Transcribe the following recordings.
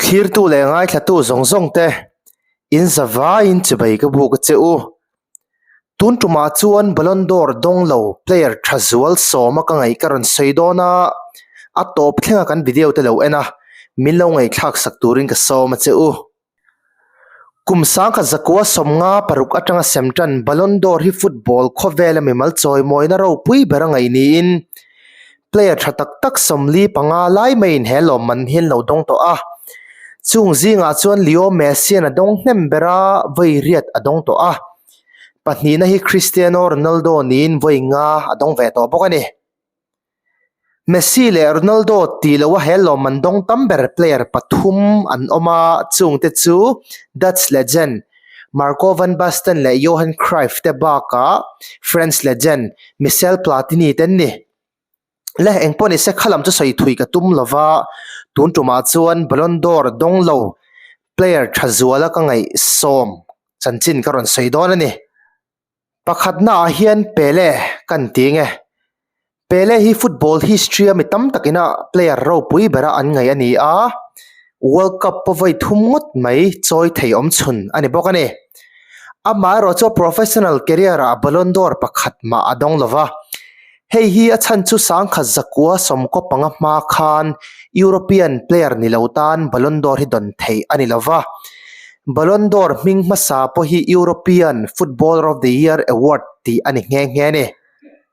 Thlirtu leh ngaithlatu zawng zawng te, in zavaiin chibai ka buk a che u. Tun tumah chuan Ballon d'Or dawng lo player tha zual sawma ka ngaih ka rawn sawi dawn a, a tawp thlenga kan video te lo en a, min lo ngaihthlak sak turin ka sawm a che u. Kum sangkhat zakua sawmnga paruk atanga sem tan Ballon d'Or hi football khawvela mimal chawimawina ropui ber a ngaih niin player tha tak tak 45 lai maiin he lawmman hi an lo dawng tawh a. Chung zingah chuan Leo Messi-a'n a dawng hnem ber a, vawi riat a dawng tawh a. Pahnihna hi Cristiano Ronaldo niin vawi nga a dawng ve tawh bawk a ni. Messi leh Ronaldo tih loha he lawmman dawng tam ber player pathum an awm a, chungte chu Dutch legend Marco van Basten leh Johan Cruyff te bakah French legend Michel Platini te an ni. Le engpawh nise kha lam chu sawi thui ka tum lova, tun tumah chuan Ballon d'Or dawng lo player tha zuala ka ngaihsawm chanchin ka rawn sawi dawn a ni. Pakhatna ah hian Pele kan ti nge. Pele hi football history a mi tam takin a player ropui bera an ngaih a ni a, World Cup pawh vawi thum ngawt mai chawi thei awm chhun a ni bawk a ni. Amaherawh chu a professional career ah Ballon d'Or pakhat mah a dawng lova. Hei hi a chhan chu sangkhat zakua sawmkaw panga hma khan European player ni lo tan Ballon d'Or hi dawn theih a ni lova. Ballon d'Or hming hmasa pawh hi European Footballer of the Year Award tih a ni nghe nghe a ni.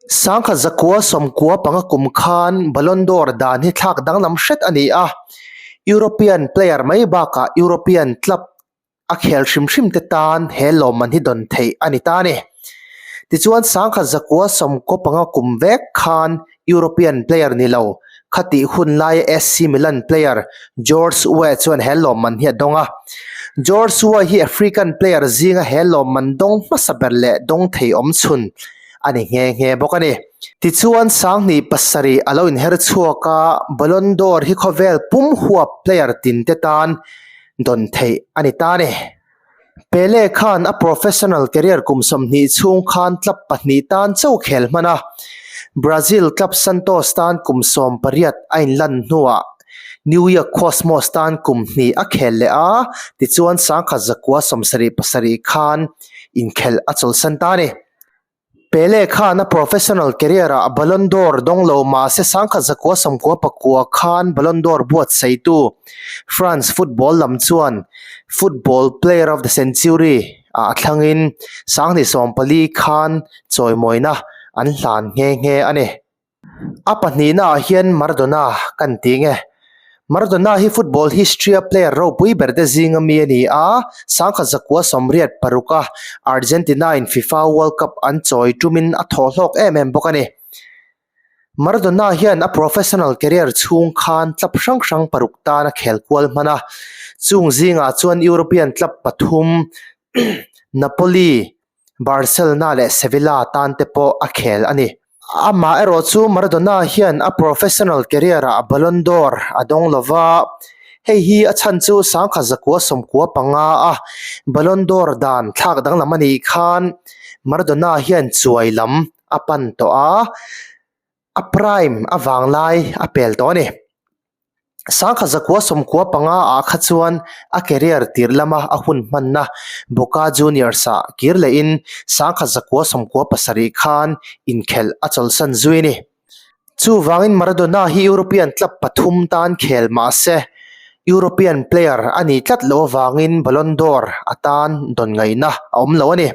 Sangkhat zakua sawmkua panga kum khan Ballon d'Or dan hi thlak danglam hret a ni a, European player mai bakah European club a khel hrim hrim te tan he lawmman hi dawn theih a ni ta a ni. Tichuan sangkhat zakua sawmkaw panga kum vek khan European player ni lo khatih hun laia AC Milan player George Weah chuan he lawmman hi a dawng a. George Weah hi African player zinga he lawmman dawng hmasa ber leh dawng thei awm chhun a ni nghe nghe bawk a ni. Tichuan sanghnih pasarih a lo inher chhuak a, Ballon d'Or hi khawvel pum huap player tin te tan dawn theih a ni ta a ni. Pele khan a professional career kum 20 chhung khan club pahnih tan chauh khel hman a, Brazil club Santos tan kum 18 a inlan hnuah New York Cosmos tan kum hnih a khel leh a, tichuan sangkhat zakua 77 khan inkhelh a chawlhsan ta a ni. Pele khan a professional career ah Ballon d'Or dawng lo mahse sangkhat zakua sawmkua pakua khan Ballon d'Or buatsaihtu France football lam chuan Football Player of the Century ah a thlangin sanghnih sawmpali khan chawimawina an hlan nghe nghe a ni. A pahnihna ah hian Maradona kan ti nge. Maradona hi football history a player ropui ber te zinga mi a ni a, sangkhat zakua sawmriat paruk a Argentina in FIFA World Cup an chawi tumin a thawh hlawk em em bawk a ni. Maradona hian a professional career chhung khan club hrang hrang paruk tan a khel kual hman a, chung zingah chuan European club pathum Napoli, Barcelona leh Sevilla tan te pawh a khel a ni. Amah erawh chu Maradona hian a professional career ah Ballon d'Or a dawng lova, hei hi a chhan chu sangkhat zakua sawmkua panga a Ballon d'Or dan thlak danglam a nih khan Maradona hian chuai lam a pan tawh a, a prime avang lai a pel tawh a ni. Sangkhat zakua sawmkua panga ah kha chuan a career tir lama a hun hmanna Boca Juniors ah kir lehin sangkhat zakua sawmkua pasarih khan inkhelh a chawlhsan zui a ni. Chuvangin Maradona hi European club pathum tan khel mahse European player a nih tlat loh avangin Ballon d'Or atan dawn ngaihna a awm lo a ni.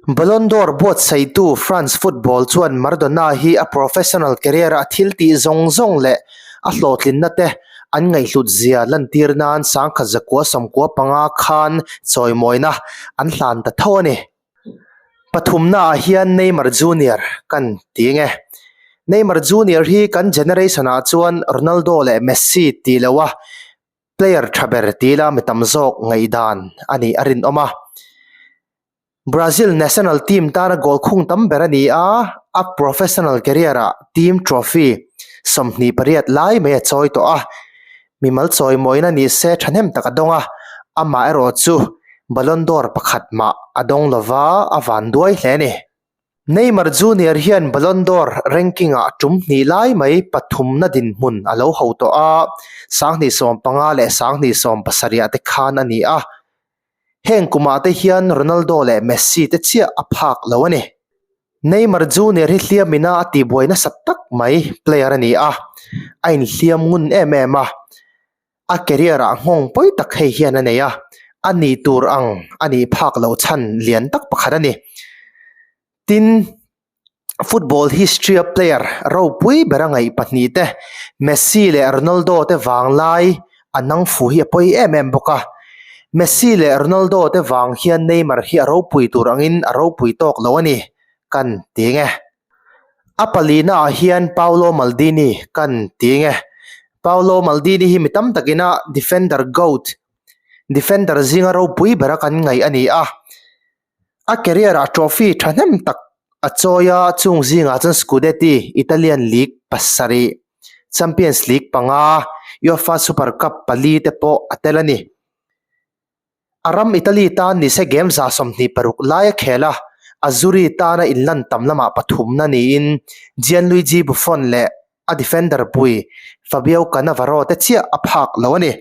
Ballon d'Or buatsaihtu France football chuan Maradona hi a professional career a thil tih zawng zawng leh a hlawhtlinna te an ngaihhlut zia lantir nan sangkhat zakua sawmkua panga khan chawimawina an hlan ta tho a ni. Pathumna ah hian Neymar Junior kan ti nge. Neymar Junior hi kan generation ah chuan Ronaldo leh Messi ti lo a player tha ber ti ila mi tam zawk ngaihdan a nih a rinawm a. Brazil national team tana goal khung tam ber a ni a, a professional career ah team trophy 28 lai mai a chawi tawh a, mimal chawimawina ni se thahnem tak a dawng a, amah erawh chu Ballon d'Or pakhat mah a dawng lova a van duai hle a ni. Neymar Junior hian Ballon d'Or ranking-ah tum hnih lai mai pathumna dinhmun a lo ho tawh a, 2015 leh 2017 te khan a ni a. Heng kumah te hian Ronaldo leh Messi te chiah a phak lo a ni. Neymar Junior hi hliamina a tihbuai nasat tak mai player a ni a, a inhliam ngun em em a. A career ah nghawng pawi tak hei hian a nei a, a nih tur ang a nih phak loh chhan lian tak pakhat a ni. Tin, football history a player ropui ber a ngaih pahnih te Messi leh Ronaldo te vang lai a nang fu hi a pawi em em bawk a. Messi leh Ronaldo te vang hian Neymar hi a ropui tur angin a ropui tawk lo a ni, kan ti nge. A palina ah hian Paolo Maldini kan ti nge. Paolo Maldini hi mi tam takin a defender goat, defender zinga ropui bera kan ngaih a ni a. A career ah trophy thahnem tak a chawi a, chung zingah chuan Scudetti, Italian League pasarih, Champions League panga, UEFA Super Cup pali te pawh a tel a ni. A ram Italy tan nise game 26 lai a khel a, Azzurri tana inlan tam lamah pathumna niin Gianluigi Buffon leh a defender pui Fabio Cannavaro te chiah a phak lo a ni.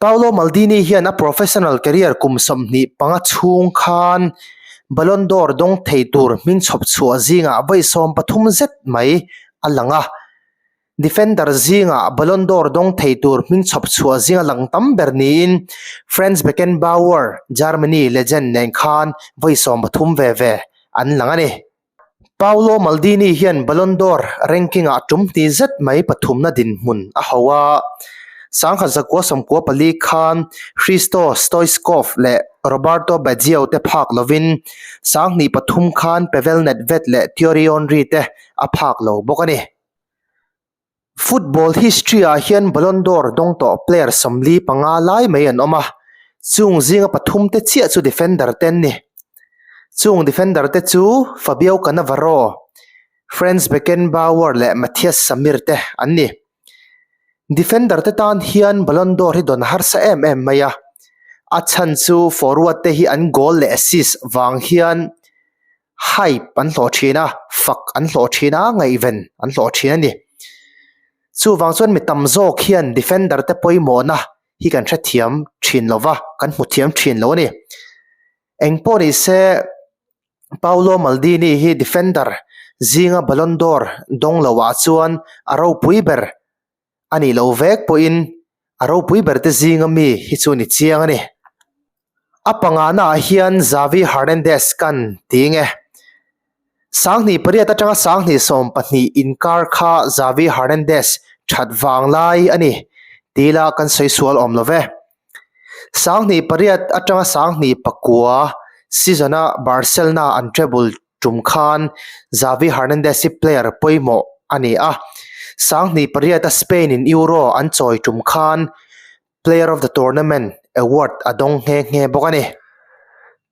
Paolo Maldini hian a professional career kum 25 chhung khan Ballon d'Or dawng thei tur hming chhawp chhuah zingah vawi 13 zet mai a lang a. Defender zingah Ballon d'Or dawng thei tur hming chhawp chhuah zinga lang tam ber niin Franz Beckenbauer, Germany legend nen khan vawi 13 ve ve an lang a ni. Paolo Maldini hian Ballon d'Or ranking-ah tum hnih zet mai pathumna dinhmun a ho a, 1994 khan Hristo Stoichkov leh Roberto Baggio te phak lovin 2003 khan Pavel Nedved leh Thierry Henry te a phak lo bawk a ni. Football history ah hian Ballon d'Or dawng tawh player 45 lai mai an awm a, chung zinga pathum te chiah chu defender te an ni. Chung defender te chu Fabio Cannavaro, Franz Beckenbauer leh Matthias Sammer te an ni. Defender te tan hian Ballon d'Or hi dawn a harsa em em mai a, a chhan chu forward te hi an goal leh assist vang hian hype an hlawh thin a, fak an hlawh thin a, ngaihven an hlawh thin a ni. Chuvang chuan mi tam zawk hian defender te pawimawhna hi kan hrethiam thin lo va, kan hmu thiam thin lo a ni. Eng pawh ni se Paolo Maldini hi defender zinga Ballon d'Or dawng lo ah chuan a ropui ber a nih loh vek pawhin a ropui ber te zinga mi hi chu ni chiang a ni. A pangana ah hian Xavi Hernandez kan ti nge. 2008 atanga 2012 inkar kha Xavi Hernandez that vang lai a ni tih la kan sawi sual awm lo ve. 2008 atanga 2009 season a Barcelona an treble tum khan Xavi Hernandez hi player pawimawh a ni a, 2008 a Spain in Euro an chawi tum khan Player of the Tournament award a dawng nghe nghe bawk a ni.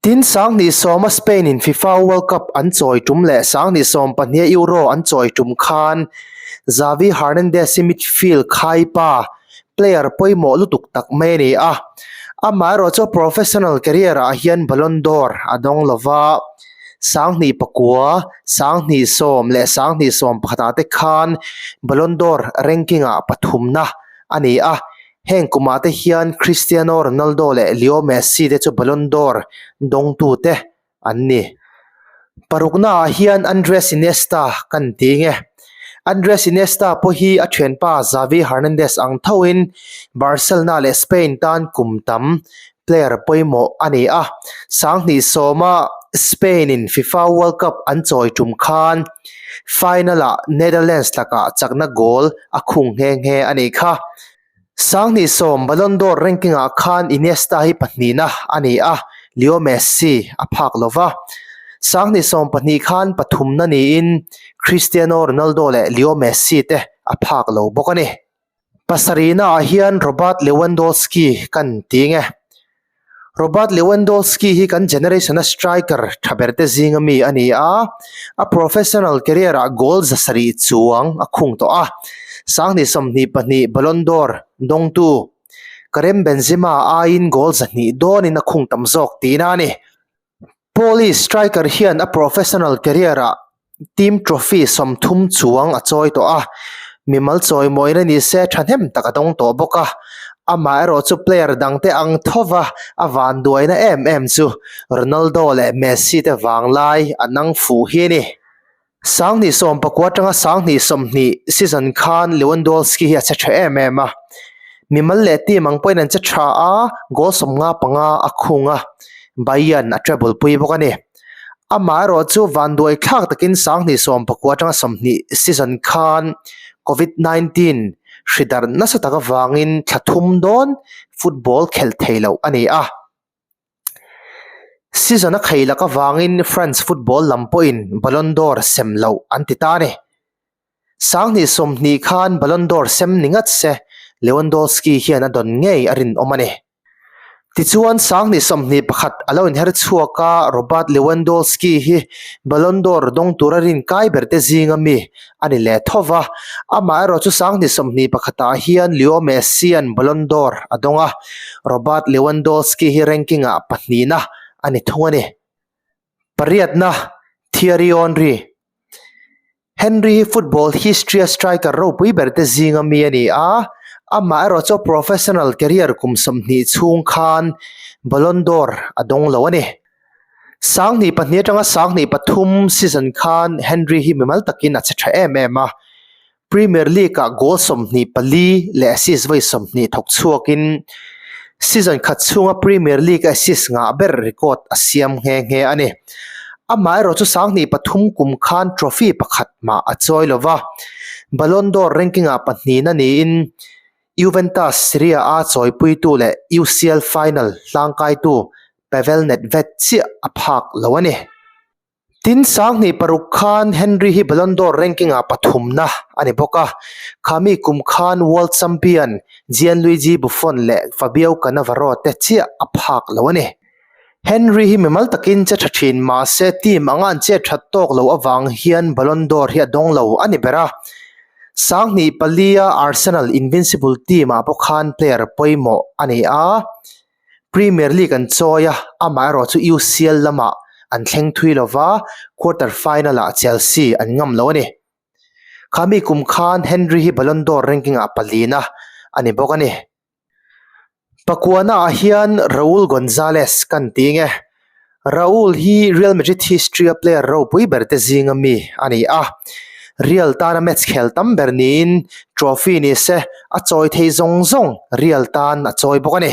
Tin, 2010 a Spain in FIFA World Cup an chawi tum leh 2012 a Euro an chawi tum khan Xavi Hernandez hi midfield khaipa player pawimawh lutuk tak mai a ni a, amaherawh chu professional career ah hian Ballon d'Or a dawng lova, 2009, 2010 leh 2011 ah te khan Ballon d'Or ranking ah pathumna a ni a, heng kumah te hian Cristiano Ronaldo leh Leo Messi te chu Ballon d'Or dawngtute an ni. Paruknaah hian Andres Iniesta kan ti nge. Andres Iniesta pawh hi a thianpa Xavi Hernandez ang thoin Barcelona leh Spain tan kum tam player pawimawh a ni a. 2010-a Spain-in FIFA World Cup an chawi tum khan final-ah Netherlands lakah chakna goal a khung nghe nghe a nih kha. 2010 Ballon d'Or ranking ah khan Iniesta hi pahnihna a ni a, Leo Messi a phak lo va. 2012 khan pathumna niin Cristiano Ronaldo leh Leo Messi te a phak lo bawk a ni. Pasarihna ah hian Robert Lewandowski kan ti nge. Robert Lewandowski hi kan generation a striker tha ber te zinga mi a ni a, a professional career ah goal 700 chuang a khung tawh a, 2022 Ballon d'Or dawngtu Karim Benzema aiin goal 200 dawnin a khung tam zawk tihna a ni. Polish striker hian a professional career-ah team trophy 30 chuang a chawi tawh a, mimal chawimawina ni se thahnem tak a dawng tawh bawk a. Amaherawh chu player dangte ang thova a vanduaina em em chu Ronaldo leh Messi te vanglai a nang fuh hi a ni. 2019 atanga 2020 season khan Lewandowski hi a che tha em em a, mimal leh team ang pawhin an che tha a, goal 55 a khung a, Bayern a treble pui bawk a ni. Amaherawh chu vanduai thlak takin 2019 atanga 20 season khan Covid 19 hri darh nasa tak avangin thla thum dawn football khelh thei loh a ni a. Season a khei lak avangin France football lam pawhin Ballon d'Or sem loh an ti ta a ni. 2020 khan Ballon d'Or sem ni ngat se Lewandowski hian a dawn ngei a rinawm a ni. Tichuan 2021 a lo inher chhuak a, Robert Lewandowski hi Ballon d'Or dawng tura rinkai berte zinga mi a ni leh tho va. Amaherawh chu 2021 ah hian Leo Messi-a'n Ballon d'Or a dawng a, Robert Lewandowski hi ranking-ah pahnihna a ni thung a ni. Pariatna, Thierry Henry Henry hi football history-a striker ropui berte zinga mi a ni a, amaherawh chu professional career kum 20 chhung khan Ballon d'Or a dawng lo a ni. 2002 atanga 2003 season khan Henry hi mimal takin a che tha em em a, Premier League-ah goal 24 leh assist vawi 20 thawk chhuakin season khat chhunga Premier League assist ngah ber record a siam nghe nghe a ni. Amaherawh chu 2003 kum khan trophy pakhat mah a chawi lo va, Ballon d'Or ranking-ah pahnihna niin Juventus Serie A chawipuitu leh UCL final hlangkaitu Pavel Nedved chiah a phak lo a ni. Tin, 2006 khan Henry hi Ballon d'Or ranking-ah pathumna a ni bawk a, khami kum khan World Champion Gianluigi Buffon leh Fabio Cannavaro te chiah a phak lo a ni. Henry hi mimal takin che tha thin mahse team anga an chet that tawk lo avang hian Ballon d'Or hi a dawng lo a ni ber a. 2004-a Arsenal Invincible team-ah pawh khan player pawimawh a ni a, Premier League an chawi a, amaherawh chu UCL lamah an thleng thui lo va, quarter final-ah Chelsea an ngam lo a ni. Khami kum khan Henry hi Ballon d'Or ranking-ah palina a ni bawk a ni. Pakuana ah hian Raul Gonzalez kan ti nge. Raul hi Real Madrid history a player ropui ber te zinga mi a ni a. Real tana match khel tam ber niin trophy ni se a chawi thei zawng zawng Real tan a chawi bawk a ni.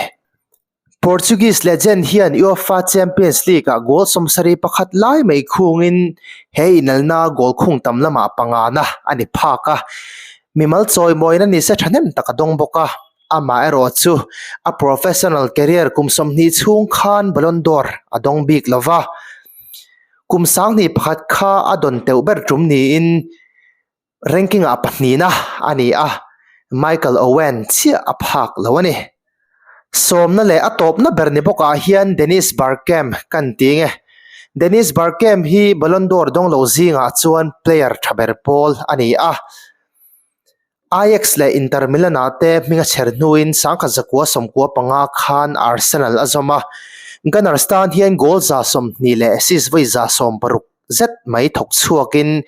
Portuguese legend hian UEFA Champions League-ah goal 71 lai mai khungin he inelna goal khung tam lamah pangana a ni phak a. Mimal chawimawina ni se thahnem tak a dawng bawk a. Amaherawh chu a professional career kum 20 chhung khan Ballon d'Or a dawng bik lo va. Kum 21 kha a dawn teuh ber tum niin Ranking-ah pahnihna a ni a, Michael Owen chiah a phak lo a ni. Sawmna leh a tawpna ber ni bawkah hian Dennis Bergkamp kan ti nge. Dennis Bergkamp hi Ballon d'Or dawng lo zingah chuan player tha ber pawl a ni a. Ajax leh Inter Milan-ah te hming a chher hnuin 1995 khan Arsenal a zawm a. Gunners tan hian goal 120 leh assist vawi 160 zet mai thawk chhuakin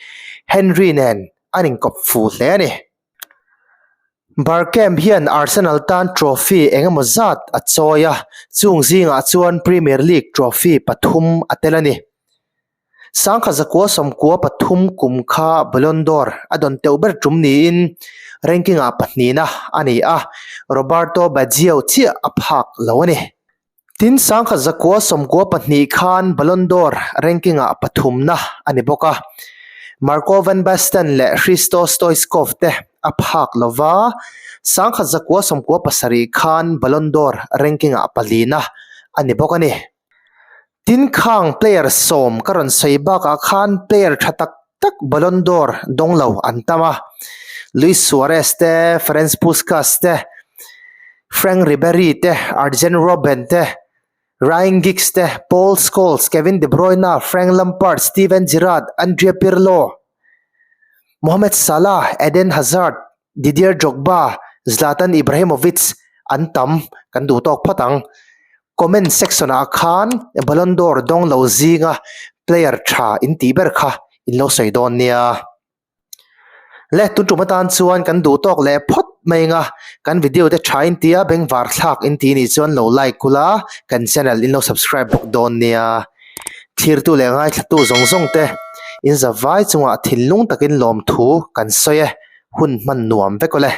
Henry nen an inkawp fu hle a ni. Bergkamp hian Arsenal tan trophy eng emaw zat a chawi a, chung zingah chuan Premier League trophy pathum a tel a ni. 1993 kum kha Ballon d'Or a dawn teuh ber tum niin ranking-ah pahnihna a ni a, Roberto Baggio chiah a phak lo a ni. Tin, 1992 khan Ballon d'Or ranking-ah pathumna a ni bawk a, Marco van Basten leh Hristo Stoichkov te a phak lo va, 1997 khan Ballon d'Or ranking-ah palina a ni bawk a ni. Tin, khang player sawm ka rawn sawi bakah khan player tha tak tak Ballon d'Or dawng lo an tam a, Luis Suarez te, Ferenc Puskas te, Frank Ribery te, Arjen Robben te, Ryan Giggs te, Paul Scholes, Kevin De Bruyne, Frank Lampard, Steven Gerrard, Andrea Pirlo, Mohamed Salah, Eden Hazard, Didier Drogba, Zlatan Ibrahimovic an tam kan duh tawk phawt ang. Comment section ah khan Ballon d'Or dawng lo zinga player tha in tih ber kha in lo sawi dawn nia. Le tun tum atan chuan kan duh tawk leh phawt mai anga kan video te tha in tia bengvar thlak in tih nih chuan lo like ula kan channel in lo subscribe bawk dawn nia. Thirtu leh ngaithlatu zawng zawng te in zavai chungah thinlung takin lawmthu kan sawi e, hun hman nuam vek awle.